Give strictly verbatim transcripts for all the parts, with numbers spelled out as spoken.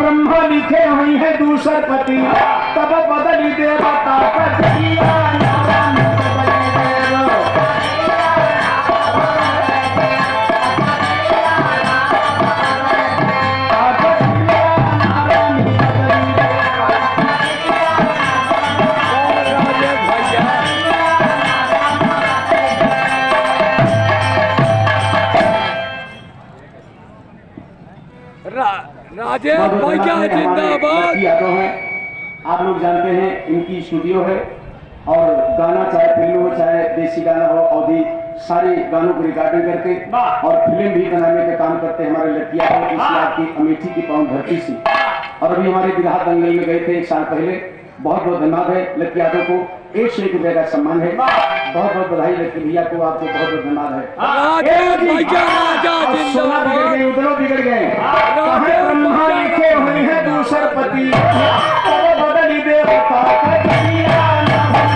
ब्रह्मा लिखे हुई है दूसर पति, तब बदली देवता का जहिया नारायण बदली देव। रा-, राजेश बहुत बहुत भैया धन्यवाद है, हमारे जिंदाबाद। लकी यादव हैं, आप लोग जानते हैं इनकी स्टूडियो है और गाना चाहे फिल्म हो चाहे देसी गाना हो, अवधी सारे गानों को रिकॉर्डिंग करके वाह। और फिल्म भी बनाने का काम करते हैं हमारे लकी यादव, इस हाँ। याद की अमेठी की पावन धरती से। और अभी हमारे बिरहा दंगल में गए थे एक साल पहले, बहुत बहुत धन्यवाद है लकी यादव को, एक सौ एक रुपए का सम्मान है। बहुत बहुत बधाई लकी भैया को, आपको बहुत बहुत धन्यवाद है। राजेश भैया राजा और सोना बिगड़ जिंदाबाद। गए, उदलो बिगड़ गए। राजेश कहाँ ब्रह्मा भैया। लिखे हुए हैं दूसर पति, तब बदली देवता का जहिया नारायण।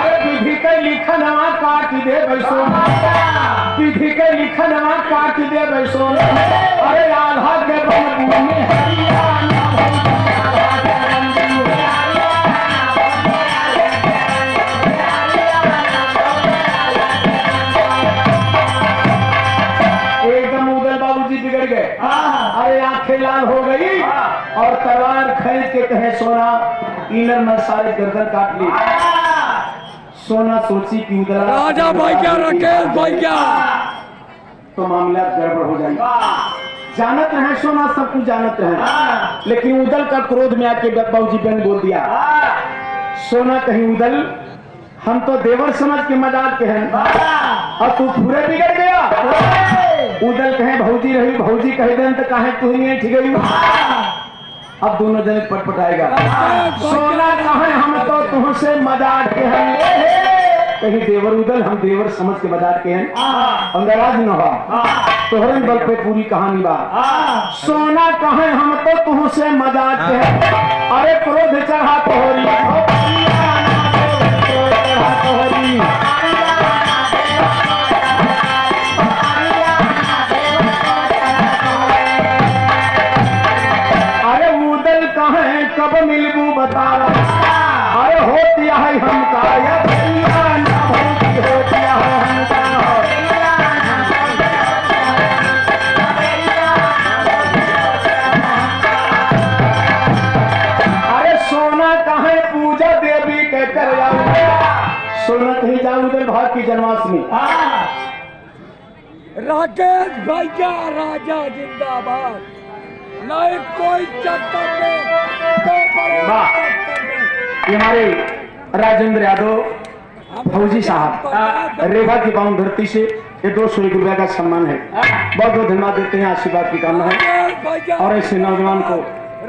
अरे विधि के लिखनवा काट देबै सोना, विधि के लिखनवा काट देबै सोना। अरे आल्हा के बनबू में हरिया ना भौजी, आल्हा के बनबू। एकदम उदल बाबूजी बिगड़ गए। हाँ। अरे आंखें लाल हो गई हाँ। और तलवार खींच के कहे, "सोना, इनर में सारे गर्दन काट ली।" हाँ। सोना सोची कि उदला राजा भैया, राकेश भैया। तो मामला गड़बड़ हो जाएगा। हाँ। जानत रहे सोना, सब कुछ जानत रहे, हाँ। लेकिन उदल का क्रोध में आके बाबूजी बहन बोल दिया, हाँ। सोना कहीं उदल, हम तो देवर समझ के मजाक के हैं। वाह! और तू पूरे बिगड़ गया। वाह! उदल कहे भौजी रही, भौजी कह देन तो काहे तू ही ऐंठ गई। वाह! अब दोनों जने पटपटाएगा। वाह! सोना कहे हम तो तुमसे मजाक के हैं। कहीं देवर उदल हम देवर समझ के मजाक के हैं। वाह! और नाराज न हो। वाह! तोहरन बल पे पूरी कहानी बा। वाह! सोना कहे हम तो तुहसे मजाक के हैं। अरे क्रोध चढ़ा तोहरी, क्रोध चढ़ा तोहरी। अरे उदल कहे कब मिलबू बतावा। अरे होती है हमका या भैया ना होती, होती है हमका। अरे सोना कहे पूजा देवी के कर आऊ। सोना कहीं जाऊ उधर भाग की जन्माष्टमी। राकेश भैया राजा जिंदाबाद। नहीं कोई चक्कर में, कोई बड़े वाह। चक्कर में। ये हमारे राजेंद्र यादव भौजी साहब, आ, रेवा की पावन धरती से ये दो सौ एक रुपया का सम्मान है। बहुत बहुत धन्यवाद देते हैं, आशीर्वाद की कामना है। और ऐसे नौजवान को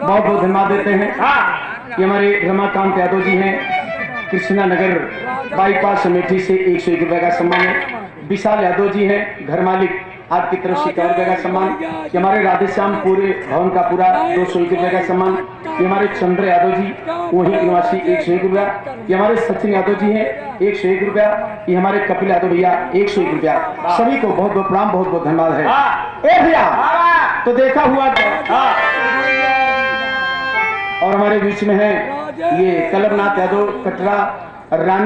बहुत बहुत धन्यवाद देते हैं। ये हमारे रमाकांत यादव जी हैं, कृष्णा नगर बाईपास अमेठी से एक सौ एक रुपया का सम्मान है। विशाल यादव जी हैं, घर मालिक, आपकी तरफ से इक्यावन रुपया का सम्मान। ये हमारे राधेश्याम पूरे भवन का पूरा दो सौ एक रुपया का सम्मान। ये हमारे चंद्र यादव जी, वही निवासी, एक सौ एक रुपया। ये हमारे सचिन यादव जी हैं, एक सौ एक रुपया। ये हमारे कपिल यादव भैया, एक सौ एक रुपया। सभी को बहुत बहुत प्रणाम, बहुत बहुत धन्यवाद है। ए भैया, तो देखा हुआ और हमारे बीच में है ये कलरनाथ यादव कटरा रानी